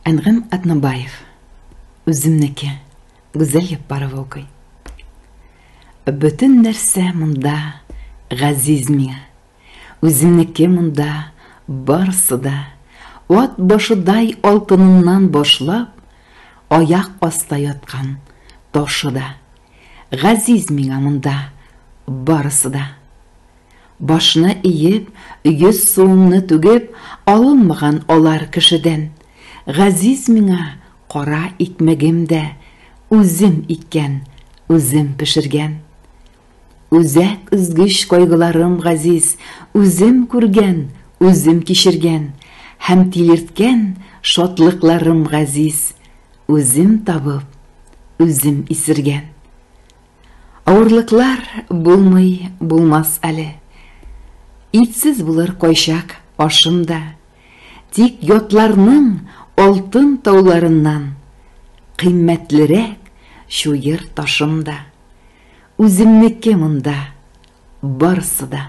Әнгам Атнабаев. Үземнеке. Гүзәл Яппарова укый. Бөтен нәрсә монда газиз миңа. Үземнеке монда барысы да. Ат башыдай алтыныннан башлап, аяк аста яткан ташы да. Газиз миңа монда барысы да. Башны иеп, йөз суымны түгеп, алынмаган алар кешедән. Газиз миңа кара икмәгем дә, үзем иккән, үзем пешергән. Үзәк өзгеч кайгыларым газиз, үзем күргән, үзем кичергән, һәм тилерткән шатлыкларым газиз, үзем табып, үзем исергән. Авырлыклар булмый булмас әле. Итсез булыр кайчак ашым да. Тик ятларның алтын тауларыннан кыйммәтлерәк чуер ташым да. Үземнеке монда барысы да.